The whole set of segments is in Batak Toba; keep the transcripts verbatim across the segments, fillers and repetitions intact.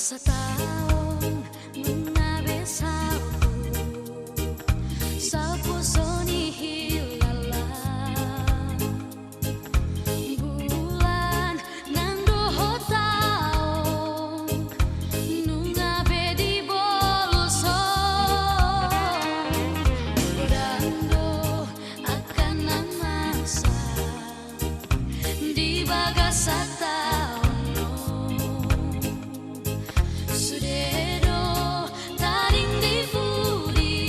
Sataon nunga be salpu, salpu so nihilala. Bulan nang dohot taon nunga be dibolus on. Godang do angka na masa di bagasan taon on. Sude do tading di pudi,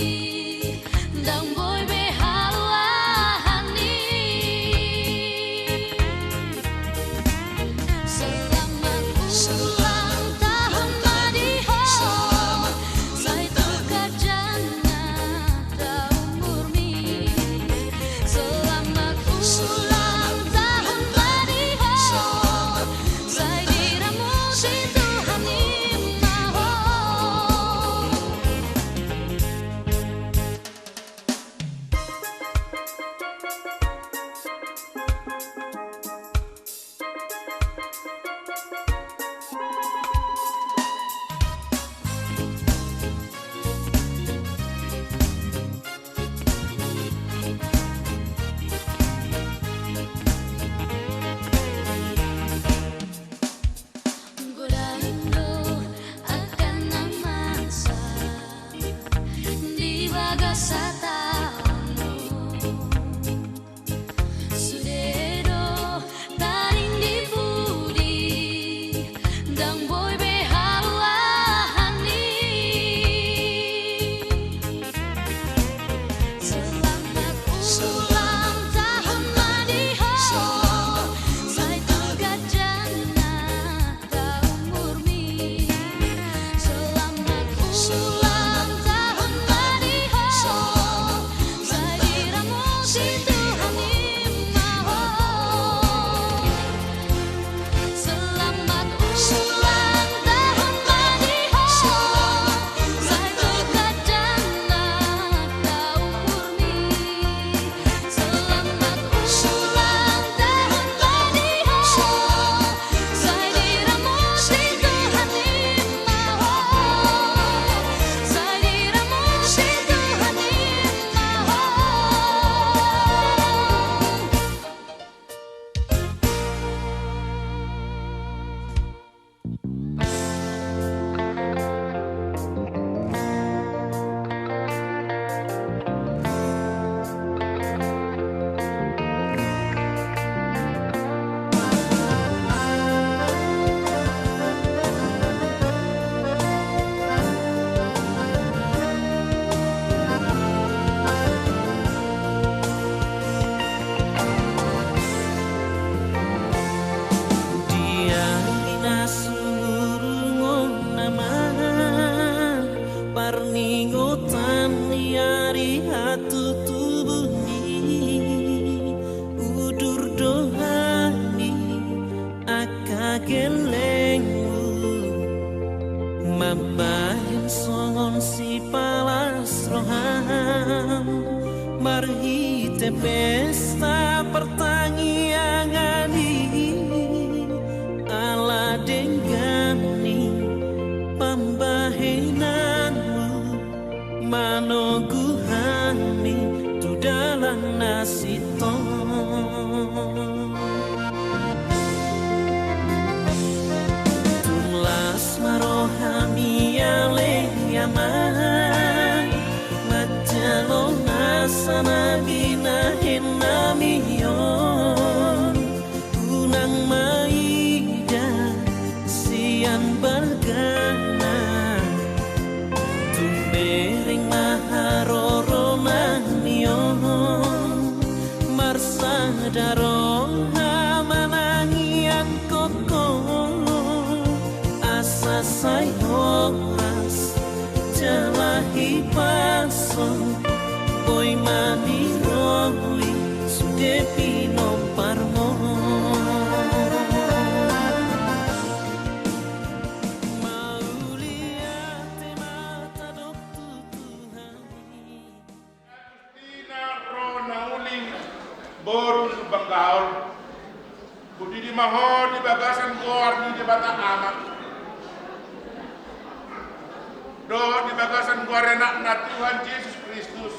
ndang boi be haluaon i. Selamat ulang tahun ma di ho, sai tu ganjang na umurmi. Selamat ulang tahun ma di ho, sai diramoti Tuhan i ma ho. Godang do angka na masa di bagasan taon on. Sude do tading di pudi, ndang boi be haluaon i. Selamat ulang tahun ma di ho, sai tu ganjang na umurmi. Selamat ulang tahun ma di ho, sai diramoti Tuhan i ma ho. Selamat ulang tahun ma di ho, sai tu ganjang na umurmi. Selamat ulang tahun ma di ho, sai diramoti Tuhan i ma ho, sai diramoti Tuhan i ma ho. Di ari na sumurung on amang, parningotan ni ari hatutubu ni udur do hami angka gellengmu. Mambahen songon sipalas roham marhite pesta partangiangan i, ala denggan ni pambahenanmu manogu hami tu dalan na sintong. Tung las ma rohami ale amang, manjalo nasa na binahen nami on. Unang maida sian bagana, tumbereng ma haroro nami on. Marsada roha manangiangkon ho, asa sai horas jala hipas on, boi ma niroi sude pinomparmon. Mauliate ma tadok tu Tuhan i. Agustina Ronauli, boru Lumban Gaol. Hudidi ma ho di bagasan goar ni Debata Ama. Dohot di bagasan goar ni Anakna Tuhan Jesus Kristus,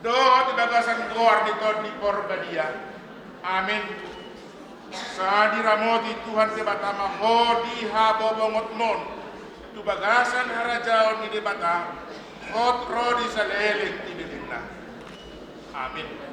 dohot di bagasan goar ni Tondi Porbadia. Amin. Sai diramoti Tuhan Debata ma ho di habobongonmon tu bagasan harajaon ni Debata, hot ro di saleleng ni lelengna. Amin.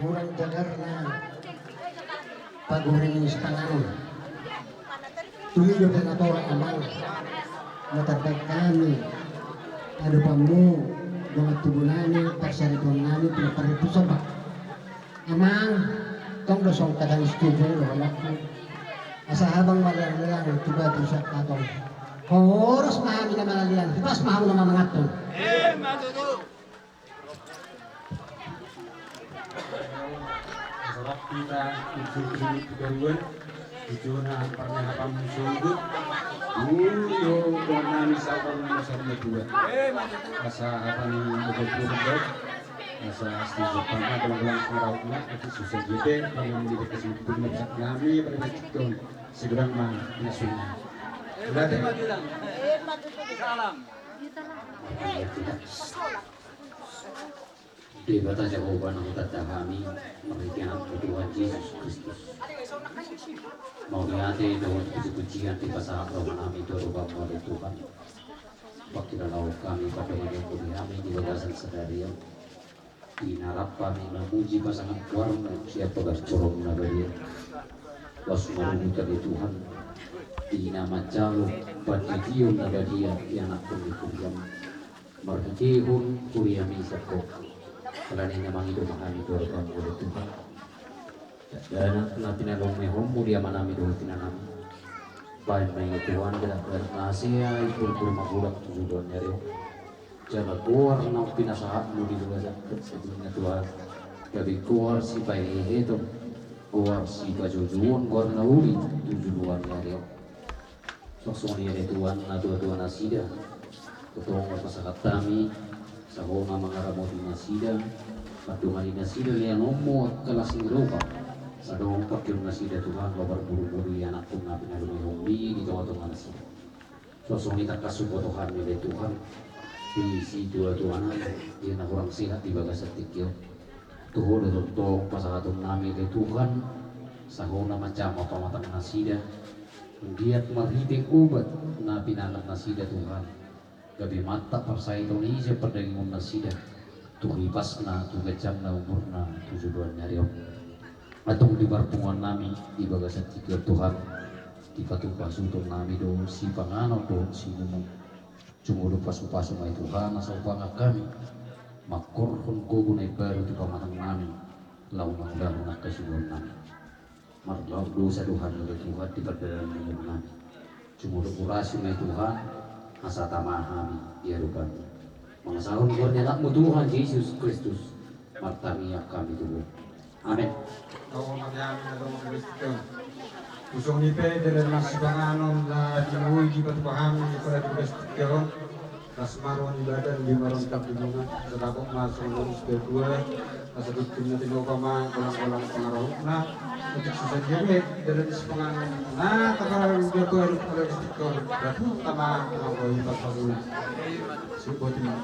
Hurang jagarna paguri ni sipanganon. Tumido pe na tora amang. Na tardang hami adopanmu, dongan tubu nami, parsaripeon nami, pinompar ni Pusomba. Amang, tong do songon hata ni situbu ni dohononku. Asa habang ma leangleang tu batu sian hatong. Horas ma hami na manalean, hipas ma hamu na mamanganhon. Ima tutu. Asa rap hita unjuk rintik tu toruan, di jona parniahapan musogot. Uyo, dongan nami sabar na sabar na tua. Asa hata ni Amang Purba, asa asli jopama tulang-tulang pangarautna, asa susa jete, pangin di bekasi itu na bisa nami pada becik dong. Seberang ma pinasuna. Berarti Debata Jahowa na hutanda hami marhite Anakmu Tuhan Jesus Kristus. Mauliate dohot puji-pujian dipasahat roha nami tu Tuhan, mauliate Tuhan. Pangkilalaon hami pardonganion di hami di bagasan sadari on. Di na rap hami mamuji pasangaphon sian bagas joro na badia. Laos marungut hami Tuhan, di na manjalo pandidion na badia di Anakmu di huriam. Marhitehon huriam i sian Ho. Alani na mangido ma hami dohot Ho, mauliate Tuhan. Dakdanak na pinalumehonmu di amanami dohot inanami. Bahen ma i Tuhan, dakdanak na hasea i purpur magodang tu joloan ni ari on. Jala goar na pinasahatmu di bagasan sadari on Tuhan, gabe goar sipaheheton, goar sipajujungan, goar na uli tu joloan ni ari on. Songon i ale Tuhan, natuatua nasida, tongtong pasahat hami, sahat ma mangaramoti nasida, mandongani nasida leanonmu angka las ni roha, sai adong pangkeon nasida Tuhan, laho marboruboru i Anakmu na pinalumehonmi di tongatonga nasida. Songon i tangkas huboto hami ale Tuhan, di situatuana, di na hurang sehat di bagasan tingki on. Tu Ho do tongtong pasahaton nami ale Tuhan, sai Ho na manjama pamatang nasida, anggiat marhite obat na pinangan nasida Tuhan, gabe mantap parsahiton i sian pardagingon nasida, tu hipasna, tu ganjangna umurna, tu joloan ni ari on. Antong di parpunguan nami di bagasan tingki on Tuhan, dipatupa hasuhuton nami do sipanganon dohot siinumon. Jumolo pasupasu ma i Tuhan, asa hupangan hami, manghorhon gogo na imbaru tu pamatang nami, laho mangulahon angka siboan nami. Marlaok dosa do hami ale Tuhan di pardalanan ni umur nami. Jumolo urasi ma i Tuhan, asa tama hami di adopanmu. Mangasahon goar ni Anakmu Tuhan Jesus Kristus, martangiang hami tu Ho. Amen. Songon i pe, di na sipanganon na dipatupa hami di pala di bagasan tingki on, las ma roha ni badan, lima roha ni tambumuna, asa dapot ma songon na ro ni situatua, asa tingki na tinopa ma golanggolang pangarahutna. Untuk sisadian i, di na sipanganon na tapala di bagasan tingki on, dapot ma songon na ro ni pasupasu. Sibotima.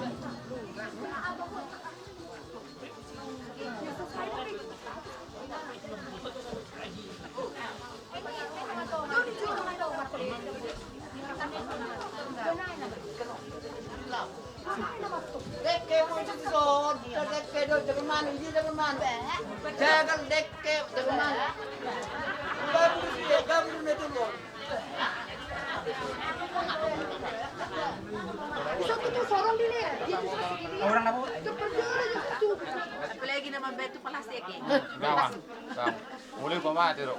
Apalagi na mambantu plastik i. Gawa. Gawa. Mulai pamate ro.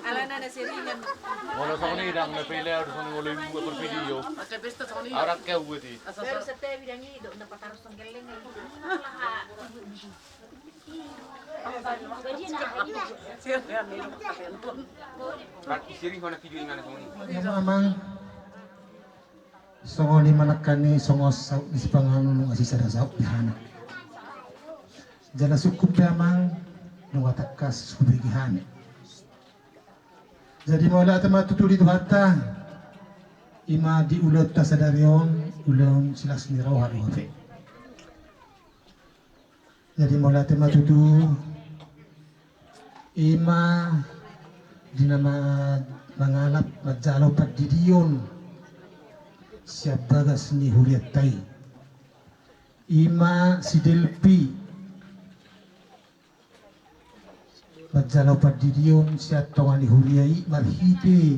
Alana na seringan. Molo songon i dang na pele au songon i molo ibu bervideo. Pakai pesta songon i. Arak ke uti. Asal setewi dang i do na patarus senggeleng. Amang, songon i ma nangkin i, songon saut ni sipanganon nunga sisada saut di hami. Jala sungkun pe amang, nunga tangkas hubege hami. Jadi mauliate ma tutu di Tuhanta, i ma di ulaonta sadari on, ulaon silas ni roha do hape. Jadi mauliate ma tutu, i ma di na ma-, mangalap manjalo pandidion sian bagas ni hurianta i. I ma si Delpi manjalo pandidion sian tonga ni huria i marhite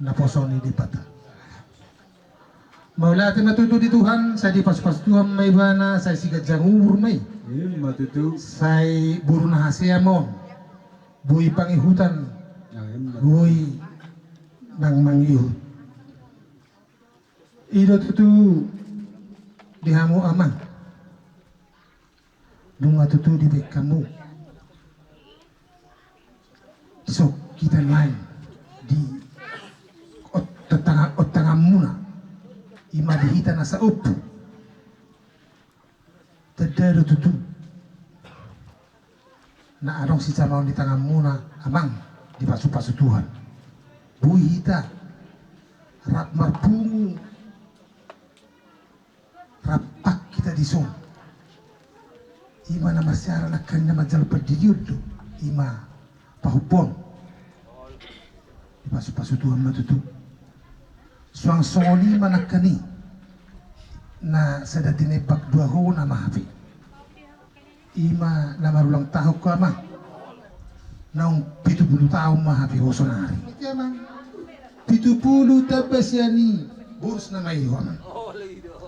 naposo ni Debata. Mauliate ma tutu di Tuhan, sai dipasupasu Tuhan ma ibana, sai siganjang umur ma i. Ima tutu. Sai boru na hasea ma on. Boi pangihutan. Ah, ima tutu. Boi nang mangihut. I do tutu di hamu amang. Nunga tutu dibaen hamu. Songon hita nuaeng di ot-, tanga-, ontanganmuna. I ma di hita na saompu. Tanda do tutu. Na adong sijamaon di tanganmuna, Amang, dipasupasu Tuhan. Boi hita rap marpungu, rap pang hita dison. Ima na marsiara nangkaning na manjalo pandidion do, ima pahompu on. Dipasupasu Tuhan ma tutu. Suang songon i ma nangkaning na sada tinembak dua hona ma hape. Ima na marulang tahun ho, Amang. Naung pitu pulu taon ma hape ho sonari. Pitu pulu tamba sian i bonus nama i ho, Amang.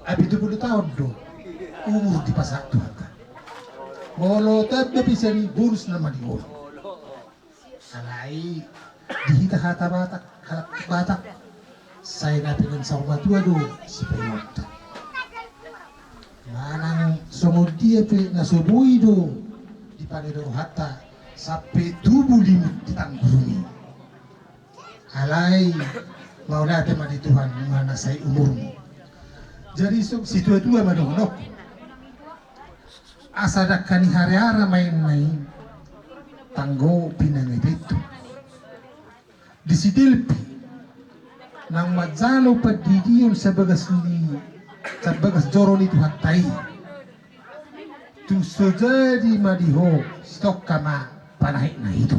Ai pitu pulu taon do umur dipasahat Tuhanta. Molo tamba pe sian i bonus nama di ho. Alai di hita hata Batak, halak Batak, sai na pinansaur matua do sipaingatta. Manang songon dia pe na so boi do dipangido rohanta sampe tubu limut di tanggurung i. Alai mauliate ma di Tuhan, manasai umurmu. Jadi so, situatua ma dohononku. Asa dangka ni hariara ma inna i, tanggo pinangido i tu. Disi Delpi naung manjalo pandidion sian bagas ni, sian bagas joro ni Tuhanta i. Tung so jadi ma di ho, sitongka ma panahitna i tu.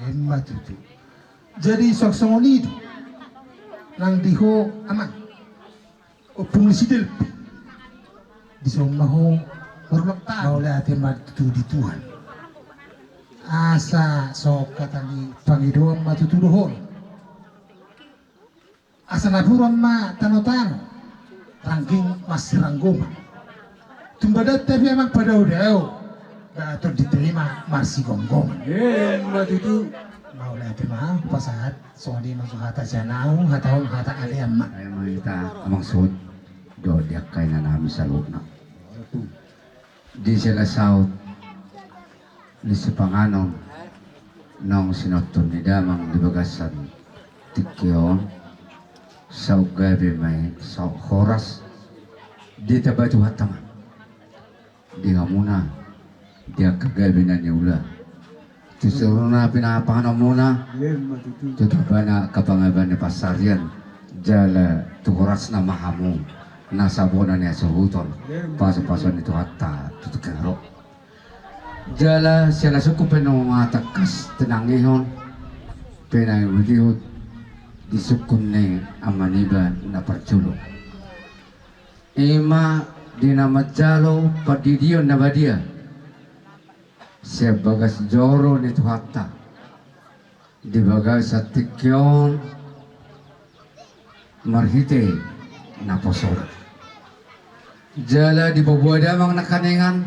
Emma tutu. Jadi songon i do nang di ho, Amang. Ompung ni si Delpi. Dison ma ho marulang tahun. Mauliate ma tutu di Tuhan. Asa so hata ni pangidoan ma tutu dohonon. Asa napuran ma tano-tano. Rangging marsiranggoman. Tung badanta pe, Amang, padao-dao. Ba tondinta i ma marsigomgoman. Emma tutu. Mauliate ma, pasahat. Songon i ma jo hata sian ahu, hata on hata alean ma. Ai ma hita, Amang, suhut dohot di angka inanami saluhutna. Di sela saut ni sipanganon naung sinonton ni damang di bagasan tingki on, saut gabe ma i, saut horas, ditambai Tuhanta ma di hamuna, di angka gabe na niula. Tu saluhutna pinahanmuna, tu tambana angka pangabahan ni pansarian, jala tu horasna ma hamu na sabona ni hasuhuton, pasu-pasuon ni Tuhanta tu tingki na ro. Jala siala sungkun pe nunga tangkas tinangihon, pinangihuthihut di sungkun ni amaniba na parjolo. Ima di na manjalo pandidion na badia sian bagas joro ni Tuhanta di bagasan tingki on marhite naposona. Jala dipaboa damang nangkaningan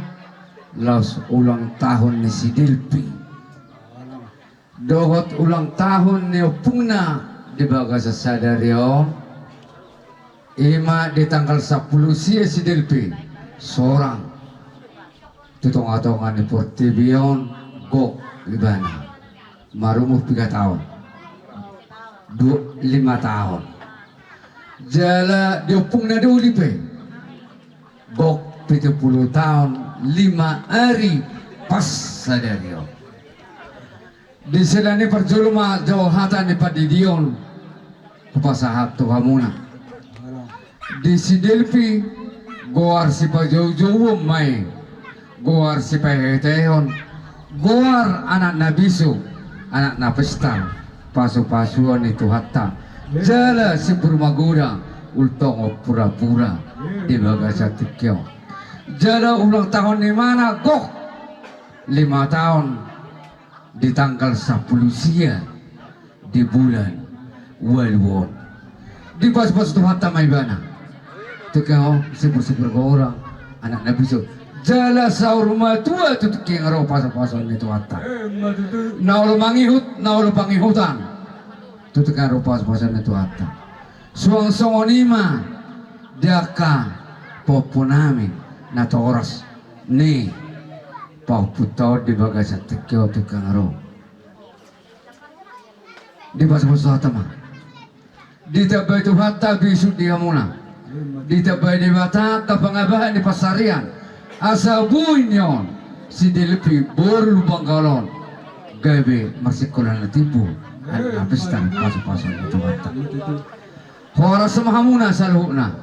laos ulang tahun ni si Delpi. Dohot ulang tahun ni ompungna di bagasan sadari on, ima di tanggal sampulu sia si Delpi, sorang tu tonga-tonga ni portibi on, gok ibana. Marumur piga taon? Du-, lima taon. Jala di ompungna doli pe, gok pitu pulu taon lima ari pas sadari on. Di sela ni parjolo ma jo hata ni pandidion hupasahat tu hamuna. Di si Delpi, goar sipajoujouon ma i, goar sipahehetehon, goar anak na bisu, anak na pistar, pasu-pasuon ni Tuhanta. Jala simbur magodang, ultongon pura-pura di bagasan tingki on. Jala ulang tahun ni ibana gok lima taon di tanggal sampulu sia di bulan ualu on. Dipasu-pasu Tuhanta ma ibana. Tingki on simbur-simbur goar, anak na bisu. Jala saur matua tu tingki na ro pasu-pasuon ni Tuhanta. Na olo mangihut, na olo pangihutan. Tu tingki na ro pasu-pasuon ni Tuhanta. Suang songon i ma di angka pahompunami natoras ni pahompunta on di bagasan tingki on tu tingki na ro. Dipasu-pasu Tuhanta ma. Ditambai Tuhanta bisuk di hamuna. Ditambai Debata angka pangabahan ni pansarian. Asa boi ni on Sidelpi boru Lumban Gaol on gabe marsikola na timbo, ai na pesta pasupasu ni Tuhanta. Horas ma hamuna saluhutna.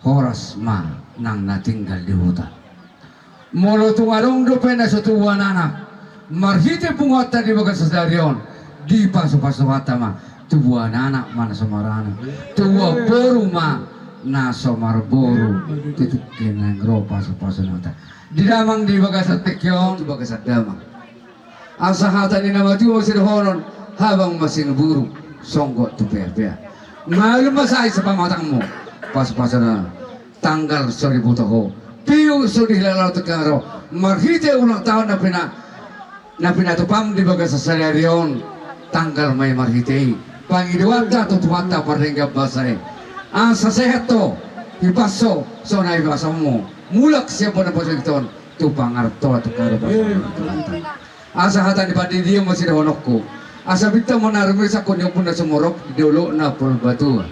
Horas ma nang na tinggal di huta. Molo tung adong dope na so tubuan anak marhite punguanta di bagasan sadari on, dipasupasu Tuhanta ma, tubuan anak ma na so maranak, tubuan boru ma na so marboru. Tutu kena ro pasupasu Tuhanta. Di damang di bagasan tingki on, di bagasan damang. Asa hata ni na matua sidohonon, habang ma sian buru, songgot tu peapea. Malum ma sai sapamatangmu, pasupasu na tanggal so diboto ho, piu so dihilala ho tu kengaro, marhite ulang tahun na pina, na pinatupam di bagasan sadari on, tanggal ma i marhite i pangidoanta tu Tuhanta pardenggan basa i. Asa sehat ho, hipas ho, songon na hipasammu, mulak sian bona poso i ton tu pangartoan tu karo. Asa hata ni pandidion ma sidohononku. Asa bintang ma na rumiris angka ni ombun na sumorop di dolok na Polbatua.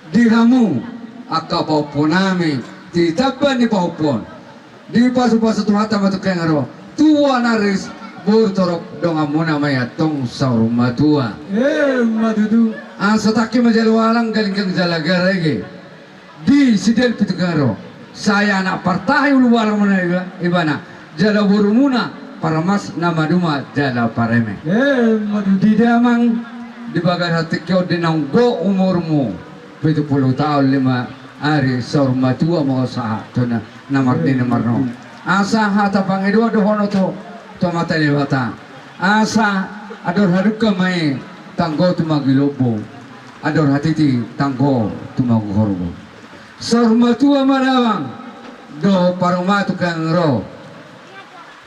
Di hamu angka pahompu nami, di tamba ni pahompu on, dipasupasu Tuhanta ma tu kengaro, tubuan aris, boru torop, donganmuna ma i antong saur matua. Emma tutu. Asa tangki ma jala ualang, galinggang jala garege. Di sidel pitu kengaro, sai anak partahi ulubalang muna iba-, ibana, jala borumuna parmas na maduma jala pareme. Emma tutu. Di damang, di bagasan tingki on di naung gok umurmu, pitu pulu taon lima ari, saur matua ma ho sahat tu na, na marnini marnono. Asa hata pangidoan dohonon tu, tu Amanta Debata. Asa andor hadungka ma i tanggo tu manggi lombu, andor hatiti tanggo tu manggi horbo. Saur matua ma damang dohot parumaen tu kengaro,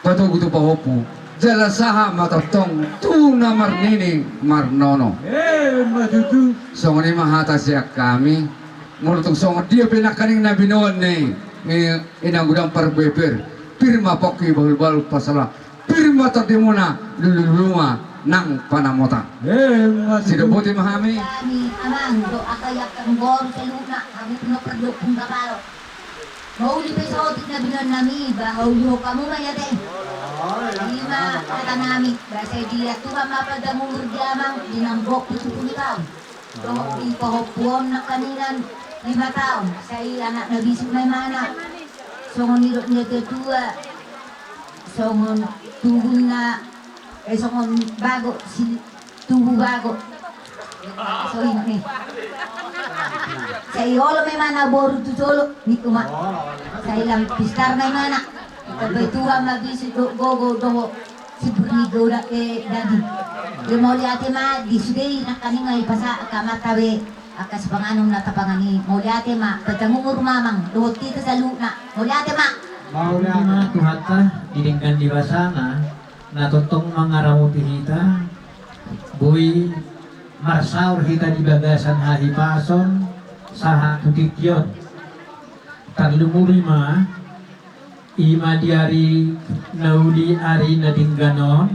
patogu tu pahompu, jala sahat ma tongtong tu na marnini marnono. Emma tutu. Songon i ma hata sian hami. Molo tung songon dia pe nangkaning na binoan ni, eh, inang godang parbeper, pir ma pongki bahulbahul pasalah, pir ma tondimuna, lulululu ma nang panamota. Emma tutu. Sidapoti ma hami. Hami amang dohot angka i angka boru saluhutna, hamu pinompar dohot punggapalo. Mauli pe saotik na binoan nami, ba hauliuhon hamu ma i ate. I ma hata nami, ba sai diantusi ma panjang umur di amang, di naung gok pitu pulu taon. Dohot di pahompu on nangkaningan lima taon, sai anak na bisuk ma ibana. Songon nidok ni natuatua, songon tubu na, eh, songon bago si tubu bago. So ini. Sai olo ma ibana boru tu solo, ningku ma. Sai lam pistar ma ibana. Tabe Tuhan ma bisuk dohot gogo dohot sibur ni godang, eh, daging. Mauliate ma di sude i nangkaning ma i pasa angka amanta be angka sipanganon na tapangan i. Mauliate ma, panjang umur ma amang dohot hita saluhutna. Mauliate ma. Mauliate ma Tuhanta di denggan ni basana na tongtong mangaramoti hita, boi marsaor hita di bagasan hahipason sahat tu tingki on. Tarlumobi ma i ma di ari na uli, ari na denggan on,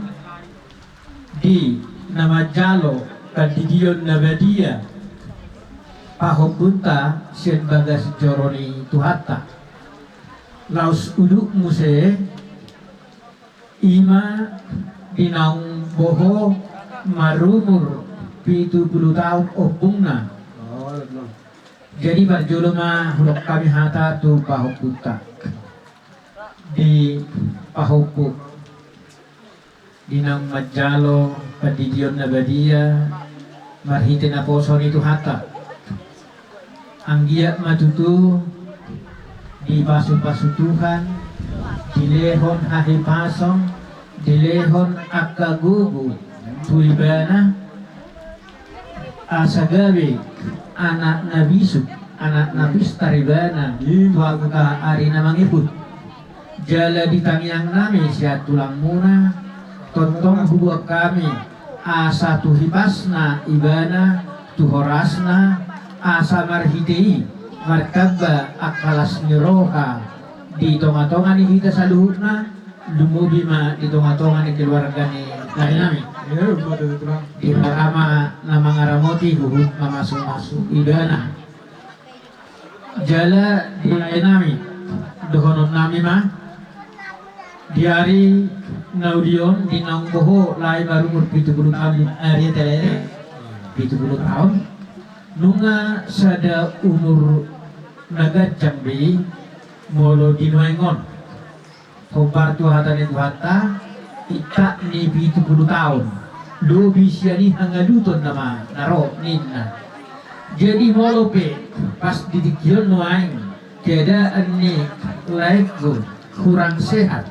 di na manjalo pandidion na badia pahompunta sian bagas joro ni Tuhanta. Laos udut muse i ma di naung boho marumur pitu pulu taon ompungna. Jadi parjolo ma hudok hami hata tu pahompunta di pahompu di naung manjalo pandidion na badia marhite naposo ni Tuhanta. Anggiat ma tutu dipasupasu Tuhan, dilehon hahipason, dilehon angka gogo tu ibana, asa gabe anak na bisuk, anak na pistar ibana tu angka ari na mangihut. Jala di tangiang nami sian tulangmuna, tongtong huboan hami asa tu hipasna ibana, tu horasna, asa marhite i martamba angka las ni roha di tongatonga ni hita saluhutna, lumobi ma di tongatonga ni keluarga ni lae nami. Di hita ma na mangaramoti huhut mamasumasu ibana. Jala di lae nami, dohonon nami ma, Di ari na uli on, di naung boho lae marumur pitu pulu taon, ari ate lae, pitu pulu taon, nunga sada umur na ganjang be i molo di nuaeng on. Hombar tu hata ni Tuhanta, intak ni pitu pulu taon, lobi sian i hangaluton nama na ro ninna. Jadi molo pe pas di tingki on nuaeng keadaan ni laengku kurang sehat,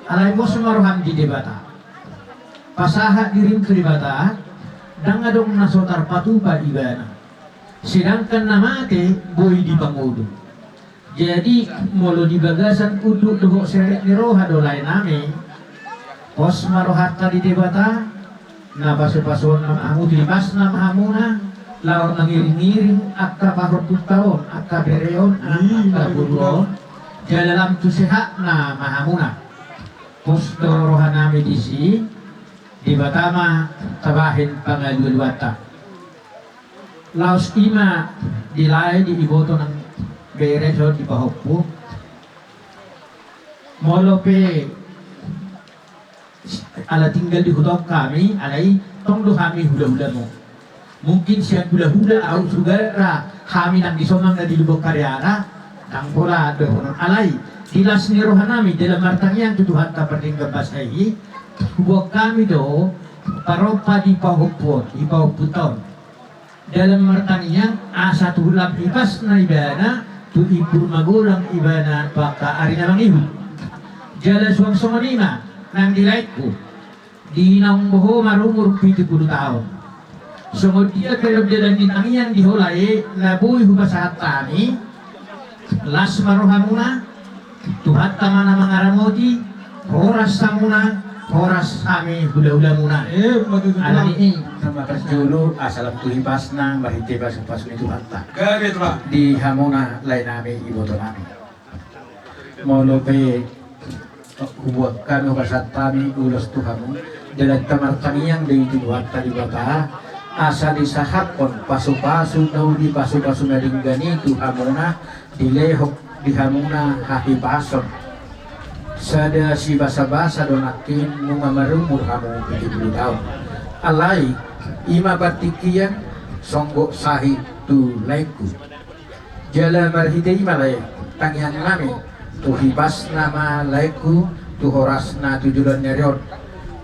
alai pos ma roham di Debata. Pasahat dirim tu Debata, ndang adong na so tarpatupa ibana. Sedangkan na mate boi dipangolu. Jadi molo di bagasan unduk dohot serep ni roha do lae nami, pos ma rohanta di Debata, na pasupasuonna ma hamu, tu hipasna ma hamuna, laho mangiringiring angka pahompunta on, angka bere on, angka boru on, jala lam tu sehatna ma hamuna. Pos do roha nami disi, Debata ma tabahen pangalualuanta. Laos i ma di lae, di iboto nang bere, so di pahompu. Molo pe ala tinggal di huta on hami, alai tong do hami hulahulamu. Mungkin sian hulahula ahu sugar ra hami nang di sonang na di Lubuk Kariara, ndang pola dohonon, alai di las ni roha nami dalam martangiang tu Tuhanta pardenggan basa i, huboan hami do parompa di pahompu on, di pahompunta on. Dalam martangiang asa tu lam hipasna ibana, tu imbur magodang ibana tu angka ari na mangihut. Jala suang songon i ma nang di laengku, di naung boho marumur pitu pulu taon. Songon dia pe dalan ni tangiang di ho lae na boi hupasahat hami, las ma rohamuna, Tuhanta ma na mangaramoti, horas hamuna, horas hami hulahulamuna. Eh, betul, betul. Alani i, na ma parjolo asa lam tu hipasna marhite pasupasu ni Tuhanta. Gabe, Tulang. Di hamuna lae nami, iboto nami. Molo pe huboan hami, hupasahat hami ulos tu hamu, dalanta martangiang do i tu Tuhanta Debata, asa disahaphon pasupasu na uli, pasupasu na denggan i tu hamuna, dilehon di hamuna hahipason. Sada sibasabasa do nangkin nunga marumur hamu pitu pulu taon. Alai i ma partingkian songgop sahit tu laengku. Jala marhite i ma lae, tangiang nami, tu hipasna ma laengku, tu horasna tu joloan ni ari on.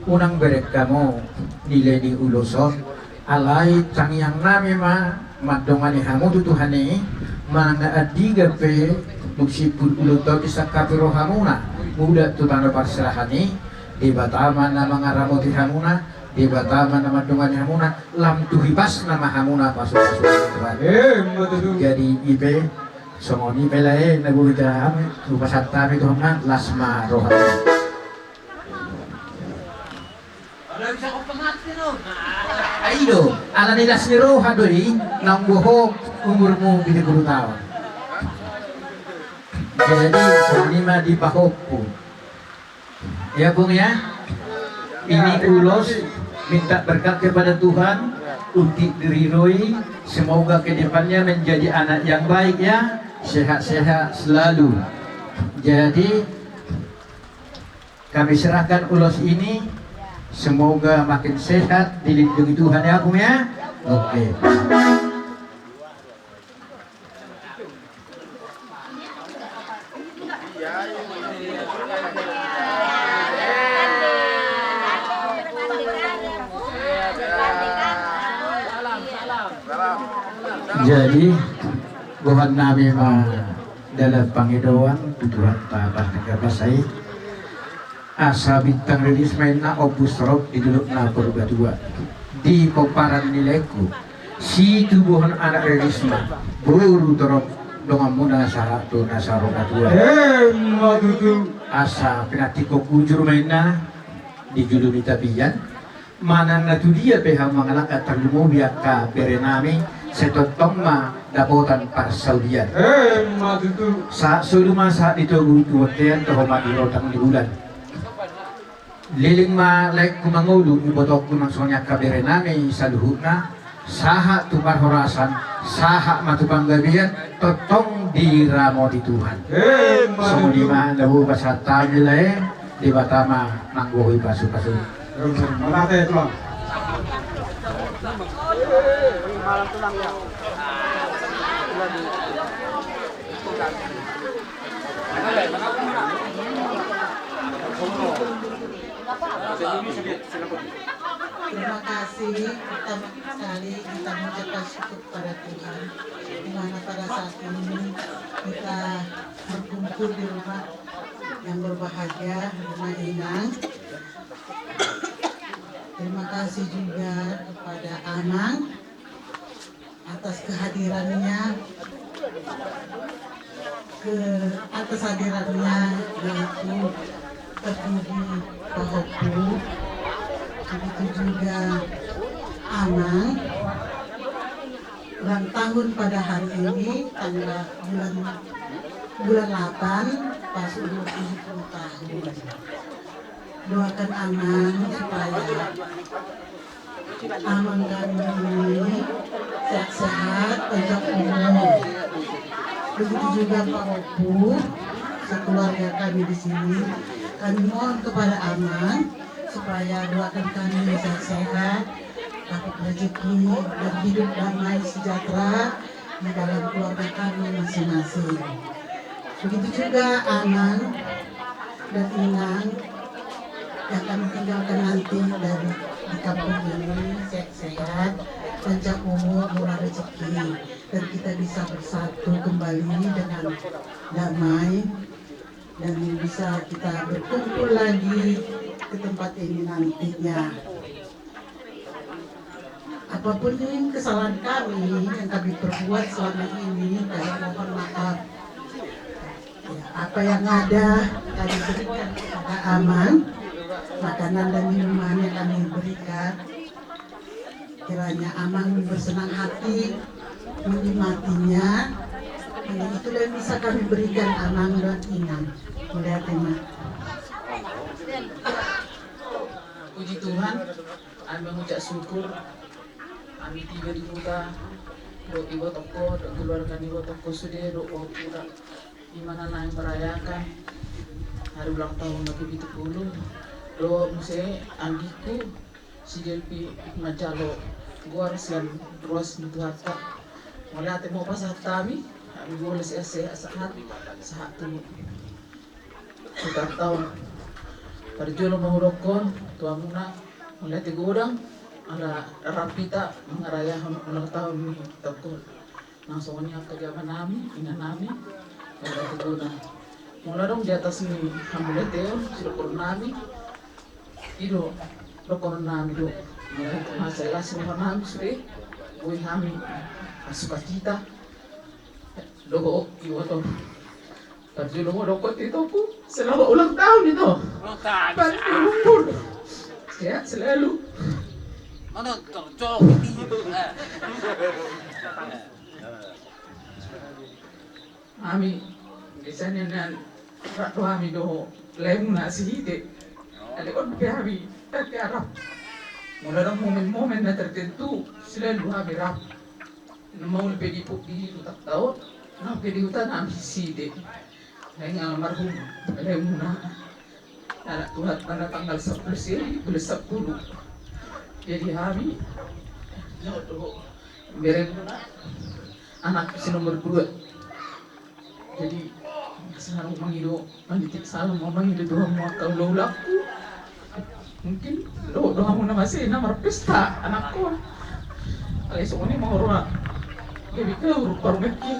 Unang bereng hamu nilai ni ulos on, alai tangiang nami ma mandongani hamu tu Tuhan i, manang na andigan pe dung simpul ulaonta on disangkapi rohamuna mulak tu tano parserahan i, Debata ma na mangaramoti hamuna, Debata ma na mandongani hamuna, lam tu hipasna ma hamuna pasupasu ni Tuhan. Eh, betul. Jadi i pe, songon i pe lae, na boi hami, hupasahat hami tu hamuna, las ma roha. Ai do, ala ni las ni roha do i, naung boho umurmu pitu pulu taon. Jadi, songon i ma di pahompu. Ya, Bung, ya. Ini ulos minta berkat kepada Tuhan untuk diridhoi, semoga ke depannya menjadi anak yang baik, ya, sehat-sehat selalu. Jadi, kami serahkan ulos ini, semoga makin sehat, dilindungi Tuhan, ya, Bung, ya. Oke. Jadi, boan nami ma dalan pangidoan tu Tuhanta pardenggan basa i. Asa bintang riris ma inna, ombus torop di dolok na Purbatua. Di pomparan ni laengku, situbuhon anak riris ma, boru torop donganmuna sahat tu na saur matua. Emma tutu. Asa pinantikhon hujur ma inna di julu ni tapian. Manang na tu dia pe hamu mangalangka, tarlumobi angka bere nami, sai tongtong ma dapotan parsaulian. Emma tutu. Sahat solu ma sahat di togu, tu bontean, toho ma di rotang ni bulan. Leleng ma laengku mangolu, ibotongku nang songon i angka bere nami saluhutna, sahat tu parhorasan, sahat ma tu panggabean, tongtong diramoti Tuhan. Emma tutu. Songon i ma na boi pasahat hami lae. Debata ma nanggohi pasupasu. Mauliate, Tulang. Terima kasih, pertama sekali kita mengucapkan syukur kepada Tuhan, di mana pada saat ini kita berkumpul di rumah yang berbahagia, rumah Inang. Terima kasih juga kepada Amang atas kehadirannya, ke atas hadirannya, yaitu Pak Budi Pahompu, begitu juga Amang, ulang tahun pada hari ini, tanggal, bulan, bulan delapan, pas umur tujuh puluh tahun. Doakan Amang supaya Amang kami ini sehat-sehat, panjang umur. Begitu juga Pak Ompu, sekeluarga kami di sini. Kami mohon kepada Amang supaya doakan kami sehat-sehat, dapat rezeki, dan hidup damai sejahtera di dalam keluarga kami masing-masing. Begitu juga Amang dan Inang yang kami tinggalkan nanti dari, di kampung ini, sehat-sehat, panjang umur, murah rezeki, dan kita bisa bersatu kembali dengan damai, dan bisa kita berkumpul lagi ke tempat ini nantinya. Apapun kesalahan kami yang kami perbuat selama ini, kami mohon maaf. Ya, apa yang ada kami berikan kepada Amang, makanan dan minuman yang kami berikan. Kiranya Amang bersenang hati menikmatinya. Hanya itu yang bisa kami berikan Amang dan Inang. Mauliate ma. Puji Tuhan, kami mengucap syukur. Kami tiba di huta, dohot ibotongku, dohot keluarga ni ibotongku sude, dohot wahupuna, di mana naeng merayakan hari ulang tahun na kepitu pulu. Dohot muse anggingku, si Delpi manjalo goar sian ruas ni Tuhanta. Mauliate ma hupasahat hami, hami bolon sehat-sehat, sahat, sahat tu ulang tahun. Parjolo ma hudokkon tu hamuna, mauliate godang, ala rap hita mangarayahon ulang tahun ni tongkol. Nang songon i angka jamanami, inanami, mauliate godang. Molo adong di atas ni hamauliateon, sidokkononnami, i do, dokkononnami do. Mauliate ma, sai las rohanami sude, boi hami marsukacita. Dohot, iboto. Parjolo ma hudokkon tu itoku, selamat ulang tahun, Ito. Ulang tahun. Panjang umur. Sehat selalu. Mana terjawab ini? Eh. Hami, biasanya nian, rap do hami dohot laemuna Sihite. Alai on pe hami, tati arap. Molo adong momen-momen na tertentu, selalu hami rap. Na maol pe di pu-, di hutanta on, na pe di huta nami Sihite. Naeng almarhum laemuna. Anak Tuhan, pada tanggal sepuluh seri, bulan sepuluh. Jadi hami, ya, dohot beremuna, anak si nomor dua. Jadi, salam mangido, manitip salam, mangido tu hamu angka hulahulangku. Mungkin dohot do hamu na mase na marpesta, anakku. Alai songon i ma roha. Jadi, ke uruk parungekki.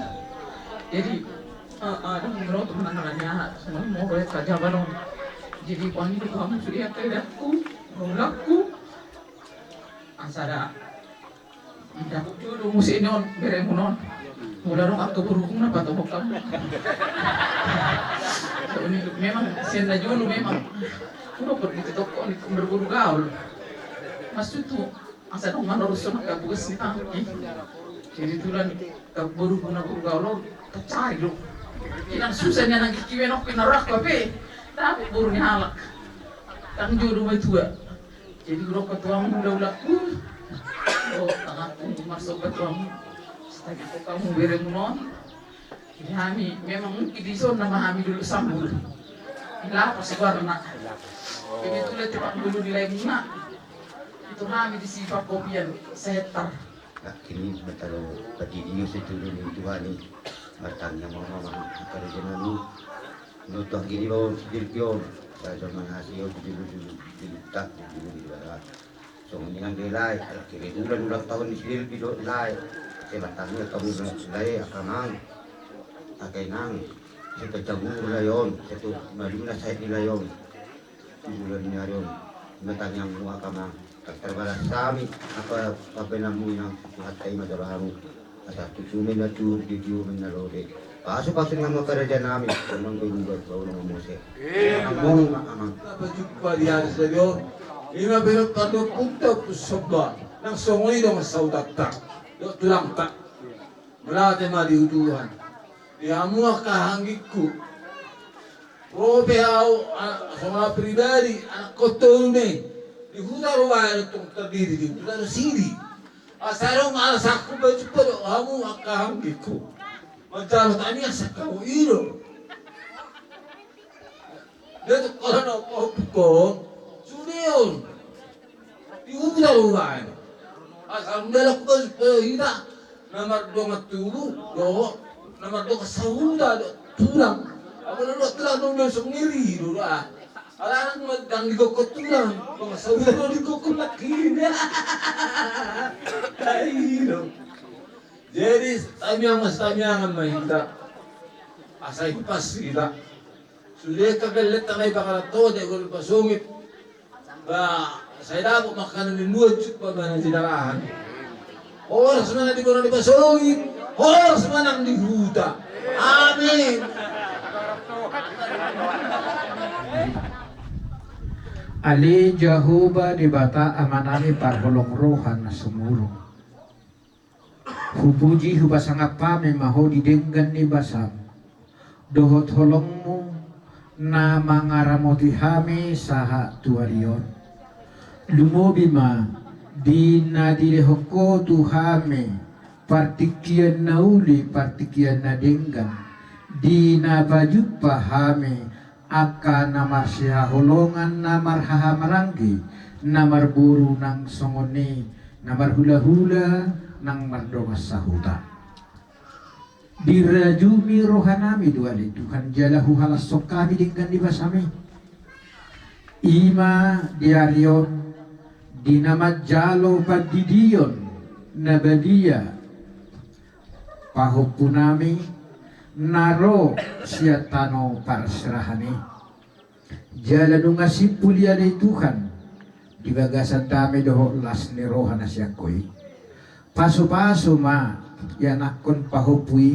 Jadi, eh, eh, dah menurut menang alanya, songon i ma roha ka jabanon. Jadi, pangido tu hamu sude angka edakku, hulahulangku. Asa da. Dapot jolo do muse nion, beremuna on. Molo adong angka borumuna patohot hamu. Memang, sian na jolo memang. Udah pergi tu toko ni, berboru gaul. Maksudku, asa dong manorushon angka tugas ni tangki. Jadi tulan, angka borumuna boru gaul on, tacari do. Inang susah ni anang kiki menok, inang raka pe. Dapot boru ni halak. Tang jolo ma tua. Jadi, hudokkon tu hamu hulahulangku. O, tanganku marsomba tu hamu. Sitagi tu hamu beremuna on. Jadi hami, memang mungkin dison nama hami dulu sambul. Lapas goarna. Kebetulan tempat dulu di lainna. Itu kami di sini parkopian sehektar. Akhirnya mataro pati dia setuju di Tuhan ini. Martangiang ma mama karejana ni. Nutuak gini bawa si Dirki on. Saya cuma ngasih on dulu dulu dulu tak dulu di barat. Songon i nang di lae, ala kebetulan ulang tahun ni si Dirki do lae. Sai martangiang tahu lae, angka amang, angka inang. Sai tacagur lae on, sai tu madung na sai di lae on. Di bulan ni ari on. Martangiang ma angka amang. Tarbalas hami angka pambahenanmu, inang, Tuhan, tai ma jalo hamu. Asa tutu mena tu di dio mena lode. Pasu-pasu nama karejana nami. Memang berubat bau nama mose. Amang, amang. Apa jumpa di hari sadio. Ima belok tando punta pusomba. Nang songon i dongan saudara. Dok tulang tak. Melate ma di Tuhan. Di hamu angka anggingku. Ro pe au, a, songon au pribadi, anak kotone, di huta ro baen tong tardiri, di huta ro sidi. Asa adong alasanku baju podok hamu angka anggingku. Manjalo tani asa kau ido. Dia tu kola no kau pukon, sude on. Di huta do baen. Asal ndalak bos pe hita na mardongan tubu dohot na mardongan sahuta do tulang. Apa do tulang do na songiri do da. Ala anak ma dang digokkon tulang, dongan sahuta do digokkon laki. Ai do. Jadi tamiang mas tamiangan ma hita. Asa i pas hita. Sude angka gellengta na i pangalato de gol pasungit. Ba sai dapot makanan ni dua juta ba na di dalahan. Horas ma na di bona ni pasungit. Horas ma nang di huta. Amin. Ale Jahowa Debata Amanami parholong roha na sumurung. Hupuji hupasangap hami ma Ho di denggan ni basam dohot holongmu na mangaramoti hami sahat tu ari on. Lumobi ma di na dilehon Ho tu hami partingkian na uli, partingkian na denggan, di na pajumpa hami angka na marsihaholongan, na marhahamaranggi, na marboru nang songon i, na marhulahula nang mardongan sahuta. Dirajumi rohanami do ale Tuhan jala huhalashon hami denggan ni basami. Ima di ari on di na manjalo pandidion na badia pahompunami na ro sian tano parserahan i. Jala nunga simpul i ale Tuhan di bagasan dame dohot las ni roha na sian Ho i. Pasupasu ma ianakhon pahompu i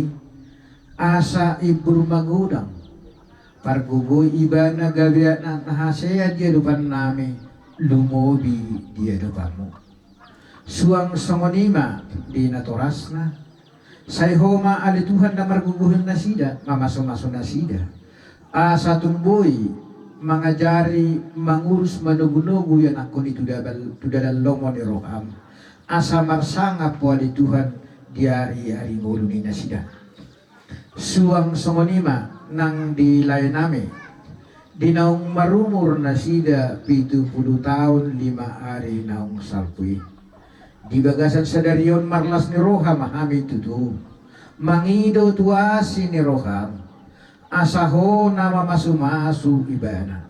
asa imbur magodang, pargogoi ibana gabe anak na hasea di adopannami, lumobi di adopanmu. Suang songon i ma di natorasna. Sai Ho ma ale Tuhan na margogohi nasida, mamasumasu nasida, asa tung boi mangajari, mangurus, manogunogu ianakhon i tu dalan lomo ni roham, asa marsangap Ho ale Tuhan di ari-ari ngolu ni nasida. Suang songon i ma nang di laenami, di naung marumur nasida pitu pulu taon lima ari naung salpu i. Di bagasan sadari on marlas ni roha ma hami tutu mangido tu asi ni roham, asa Ho na mamasumasu ibana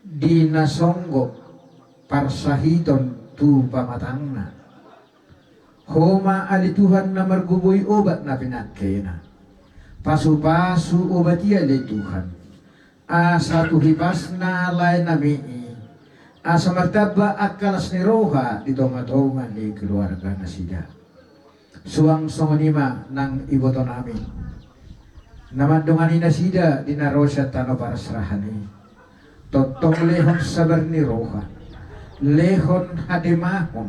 di na songgop parsahiton tu pamatangna. Ho ma ale Tuhan na margogoi obat na pinangkena. Pasupasu obat i ale Tuhan, asa tu hipasna laenami i, asa martamba angka las ni roha di tongatonga ni keluarga nasida. Suang songon i ma nang ibotonami na mandongani nasida di na ro sian tano parserahan i. Tongtong lehon sabar ni roha, lehon hademahon,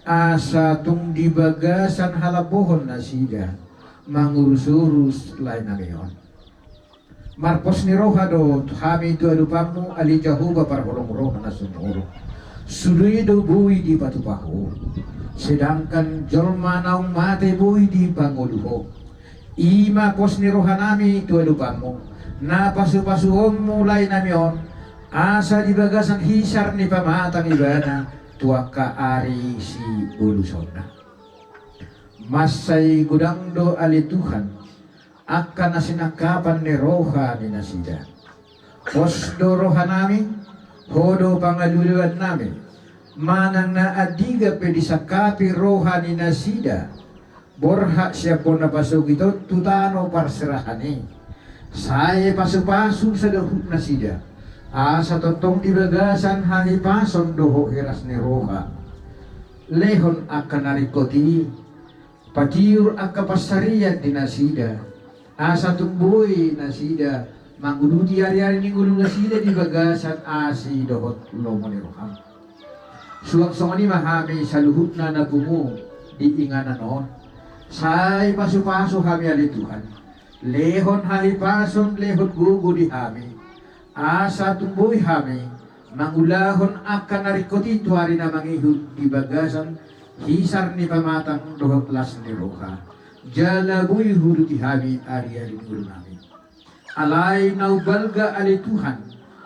asa tung di bagasan halambohon nasida mangurus-urus laenami on. Marpos ni roha do hami tu adopanmu ale Jahowa parholong roha na sumurung. Sude do boi dipatupa Ho, sedangkan jolma naung mate boi dipangolu Ho. Ima pos ni rohanami tu adopanmu, na pasupasuonmu lae nami on, asa di bagasan hisar ni pamatang ibana tu angka ari sibolusonna. Mansai godang do ale Tuhan angka na sinangkapan ni roha ni nasida. Pos do roha nami, Ho do pangalualuan nami, manang na andigan pe disangkapi roha ni nasida borhat sian bona pasogit on tu tano parserahan i. Sai pasupasu saluhut nasida, asa tongtong di bagasan hahipason dohot hiras ni roha. Lehon angka na ringkot i, patiur angka pansarian di nasida, asa tung boi nasida manguduti ariari ni ngolu nasida di bagasan asi dohot lomo ni roham. Suang songon i ma hami saluhutna na pungu di inganan on. Sai pasupasu hami ale Tuhan. Lehon hahipason, lehon gogo di hami, asa tung boi hami mangulahon angka na ringkot i tu ari na mangihut di bagasan hisar ni pamatang dohot las ni roha. Jala boi huuduti hami ariari ni ngolu nami. Alai na umbalga ale Tuhan,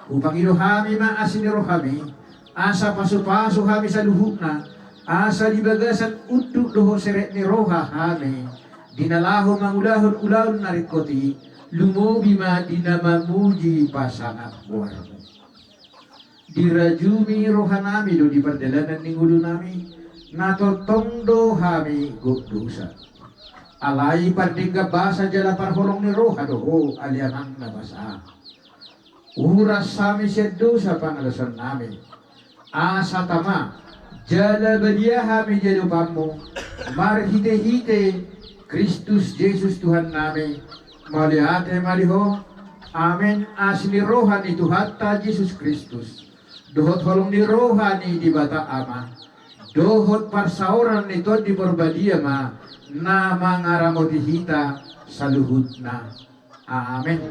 hupangido hami ma asi ni rohami, asa pasupasu hami saluhutna, asa di bagasan unduk dohot serep ni roha hami di na laho mangulahon ulaon na ringkot i, lumobi ma di na mamuji pasangap goarmu. Dirajumi roha nami do di pardalanan ni ngolu nami, na tongtong do hami gok dosa. Alai pardenggan basa jala parholong ni roha do Ho ale Amang na basa. Uras hami sian dosa pangalaosion nami. Asa tama jala badia hami di adopanmu, marhitehite Kristus Jesus Tuhan nami. Mauliate ma di Ho. Amen. Asi ni roha ni Tuhanta Jesus Kristus, dohot holong ni roha ni Debata Ama, dohot parsaoran ni Tondi Porbadia ma na mangaramoti hita saluhutna. Amen.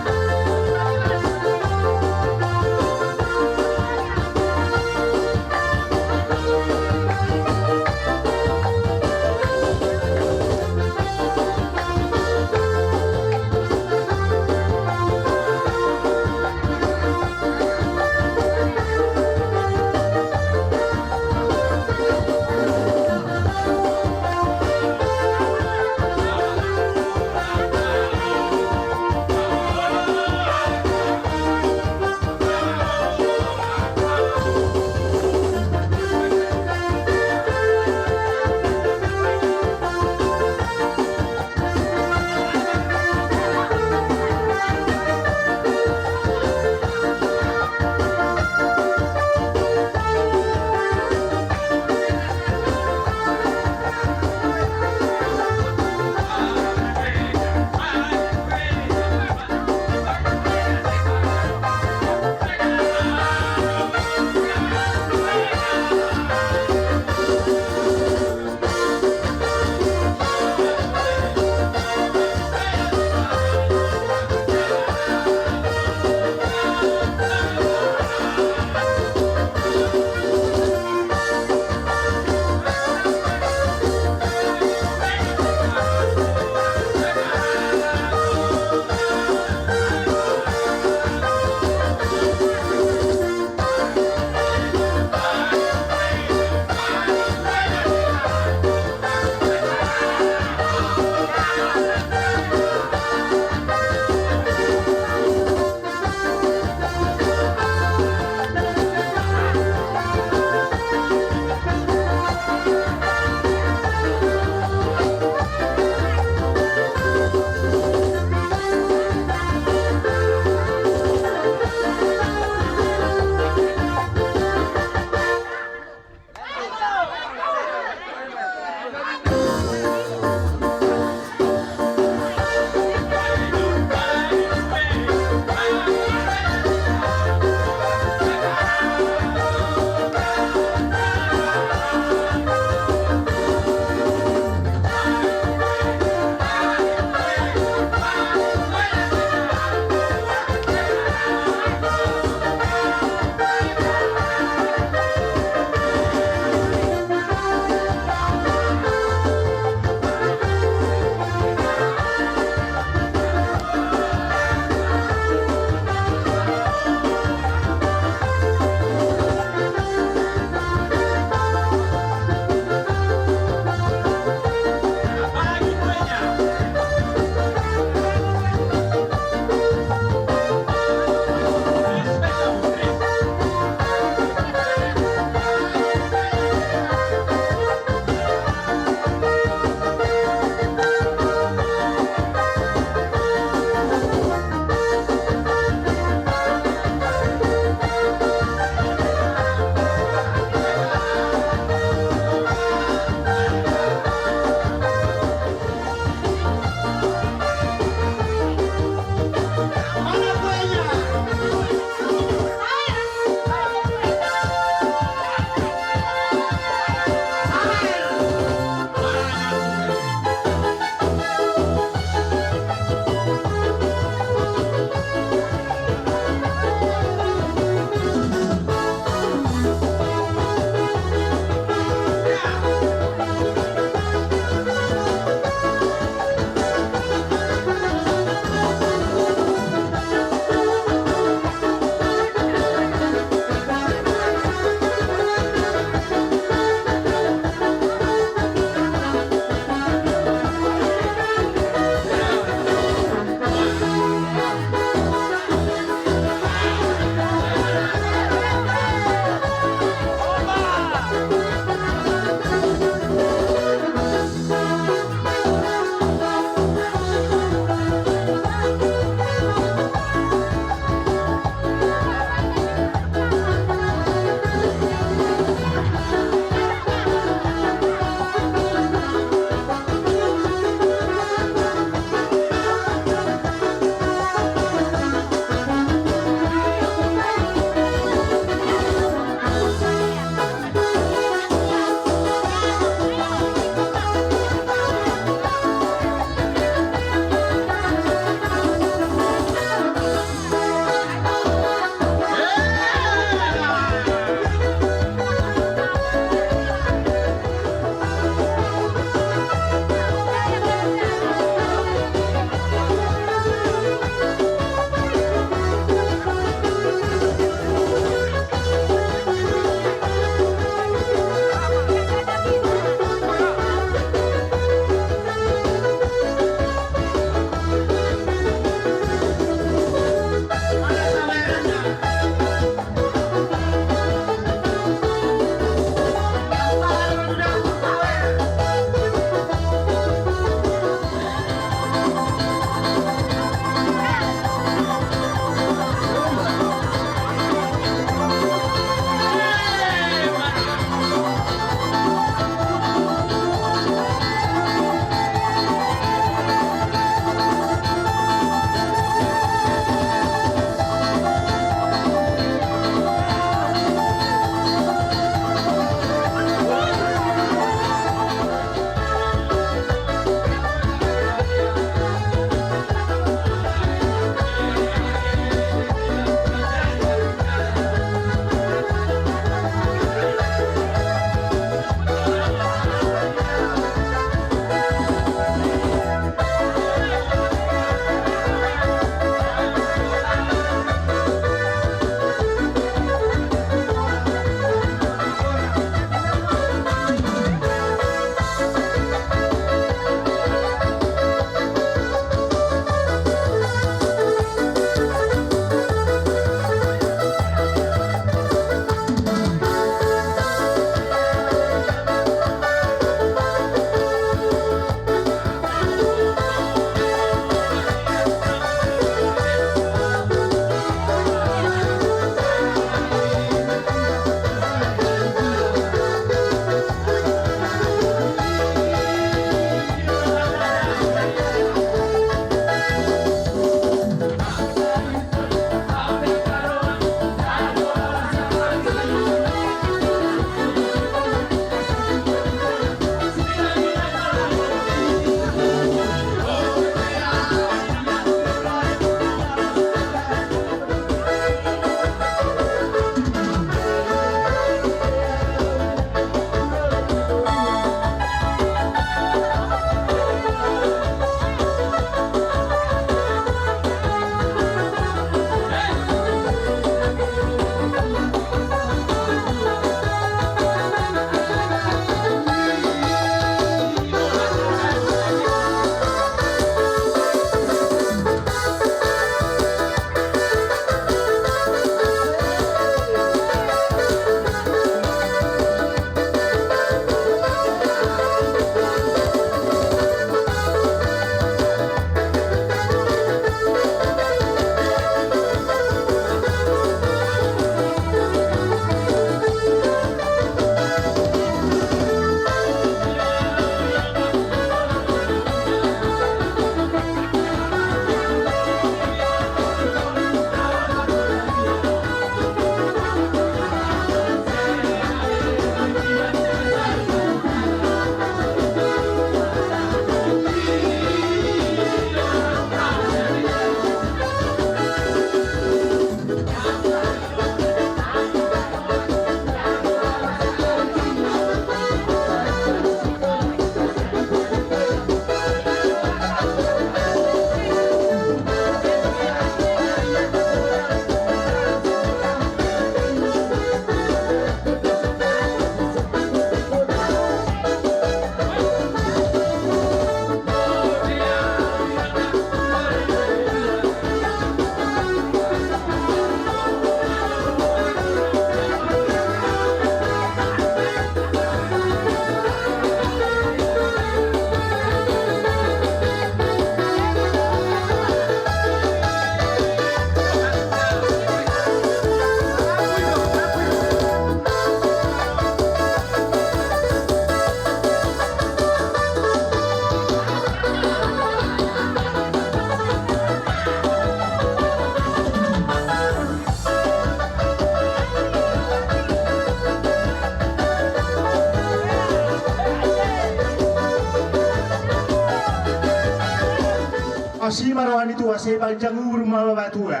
Asi ma roha ni Tuhan, sai panjang umur ma bapatua.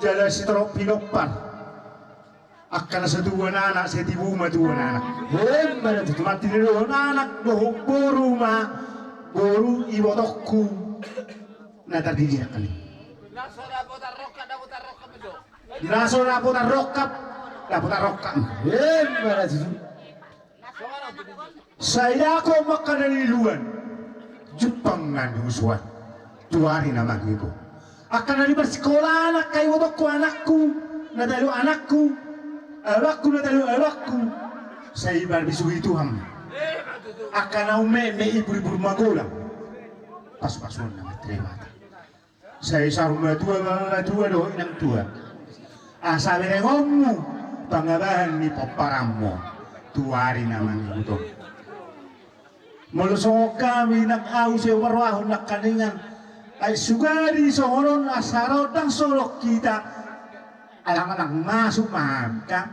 Jala sitorop pinompar. Angka na so tubuan anak, sai tibu ma tubuan anak. Emma na tutu. Martinodohon anak dohot boru ma, boru ibotongku. Na tardidikan i. Na so dapotan rongkap, dapotan rongkap. Emma na tutu. Sai dako ma angka na niluluan. Jumpang na niusuan. Tu ari na mangihut on. Angka na di parsikolaan angka ibotongku, anakku na talu anakku, abangku na talu abangku. Sai marbisuhi Tuhan. Angka na umeme, ibur-ibur magodang. Pasu-pasuonna ma Debata. Sai saur matua ma matua dohot inang tua. Asa berengonmu pangabahan ni pomparanmu tu ari na mangihut on. Molo songon hami nang ahu sai huparrohahon nangkaningan. Ai sugari songon on asa ro ndang solot hita. Alang-alang masuk ma hami kan.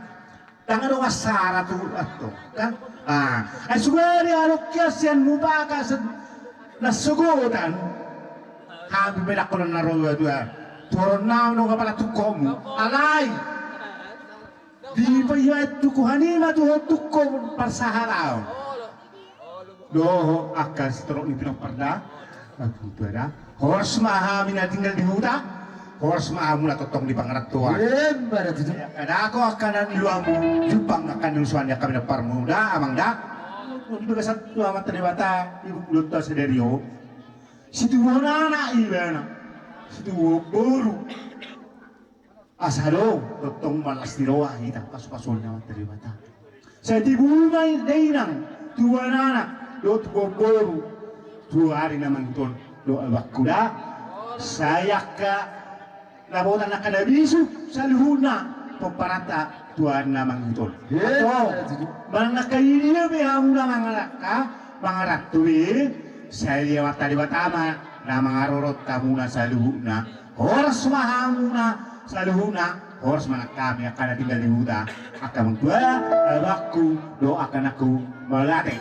Ndang adong hasara tu antong kan. Ah, ai sugari adong hian sian mupaka sen-, na sogotan. Hami pe ndang holan na ro dua. Toron na adong apala tungkomu. Alai. Di pe ia tungko hanima tu ho tungko parsahalaon. Dohot angka sitorop ni pinompar da. Angka tua da. Horas ma hami na tinggal di huta. Horas ma hamu na tongtong di pangarantoan. Emma na tutu. Angka dako angka na niluluanmu. Jumpang angka na niusuan ni angka pinomparmu da, amang da. Di bagasan tu Amanta Debata, ibu kudo ta sadari on. Situbuhon anak ibana. Situbuhon boru. Asa do tongtong marlas ni roha hita pasu-pasuon ni Amanta Debata. Sai tibu ma dainang, tubuan anak dohot tubuan boru tu ari na mangihut on. Dohot abangku da, sai angka dapotan angka na bisuk saluhutna pomparanta tu ari na mangihut on. Manang na angka i dia pe hamuna mangalangka mangaranto be, sai Amanta Debata ma na mangarorot hamuna saluhutna. Horas ma hamuna saluhutna, horas ma nang hami angka na tinggal di huta, angka amangtua, abangku dohot angka anakku, mauliate.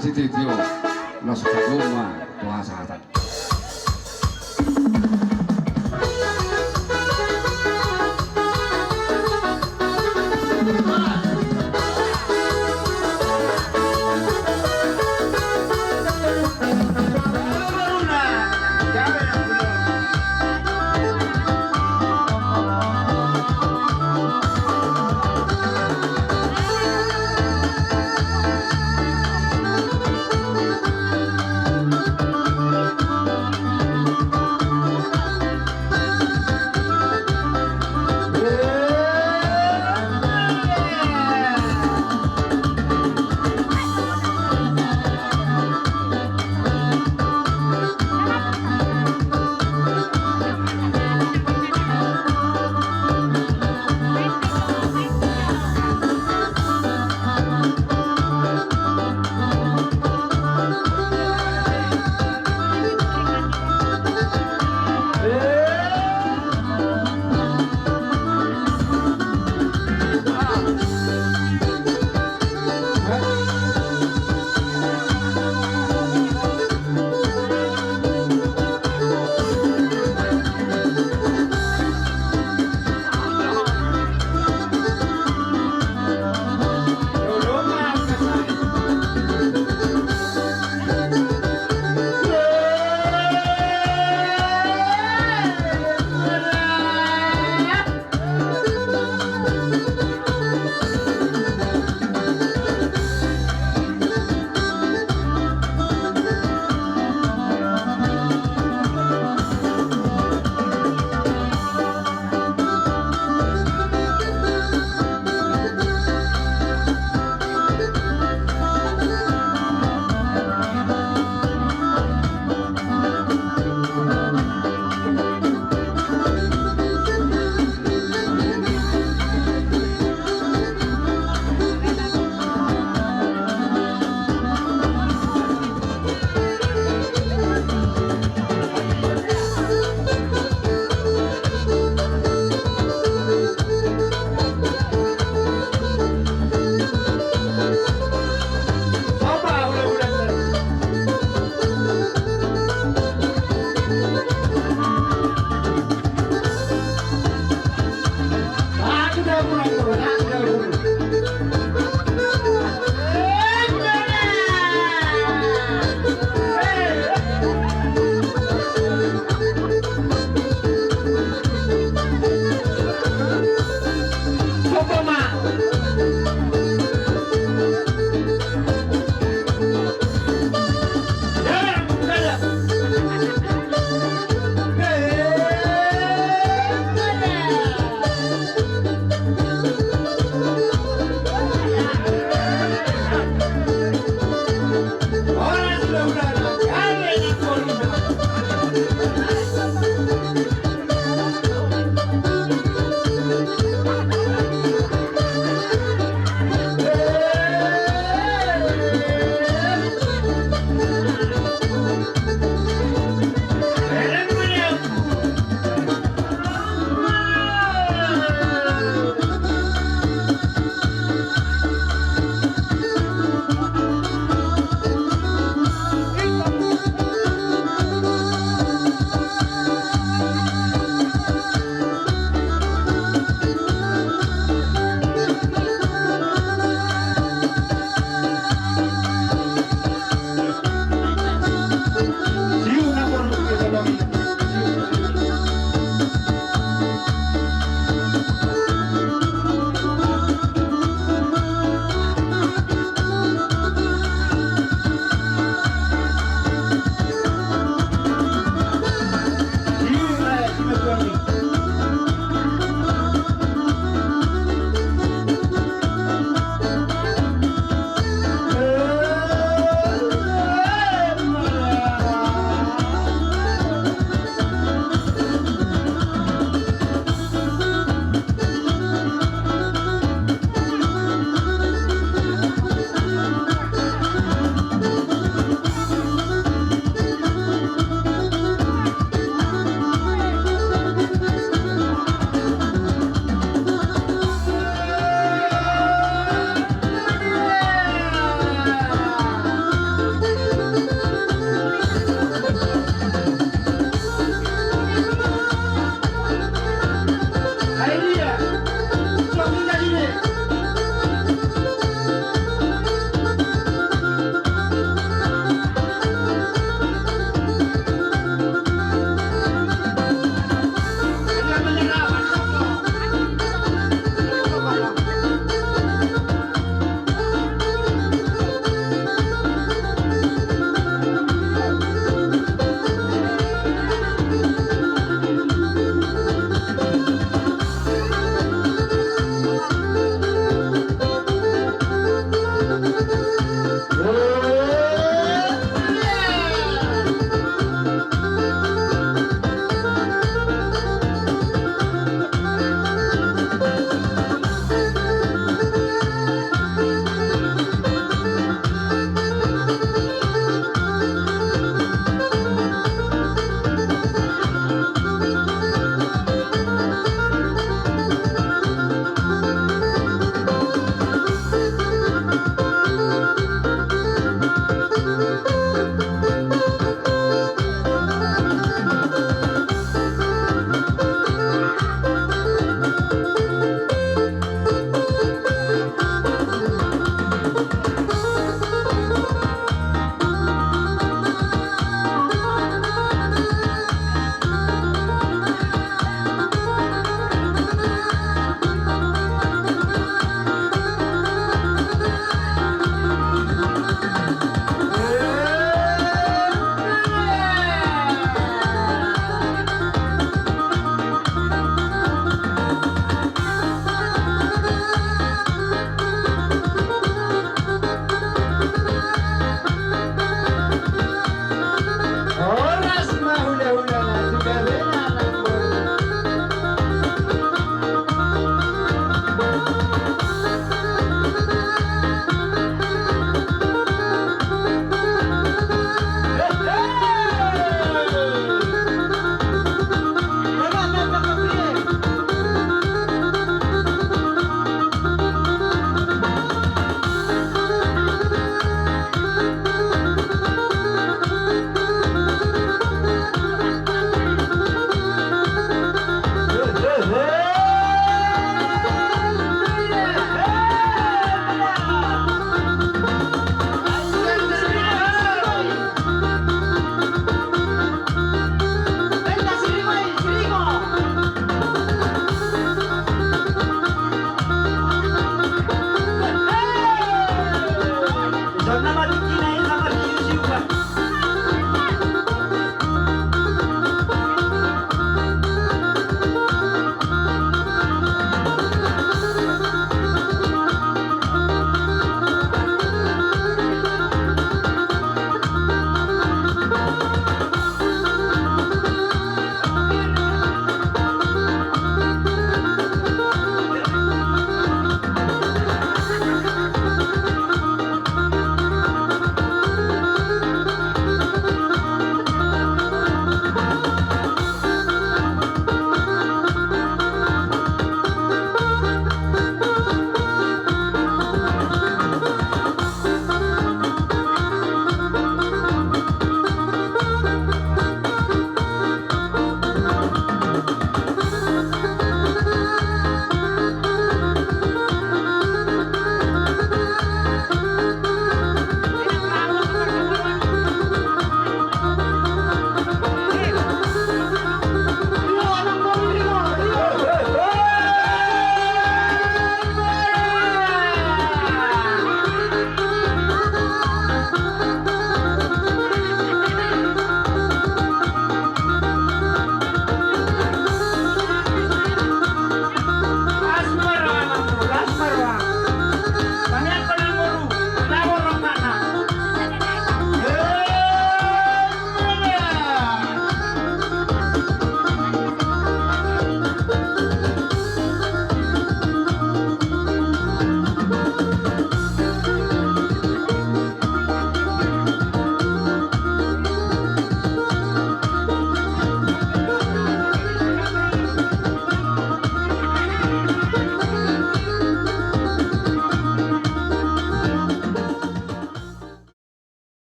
Sititi on, laos tabo ma tu hasahatan.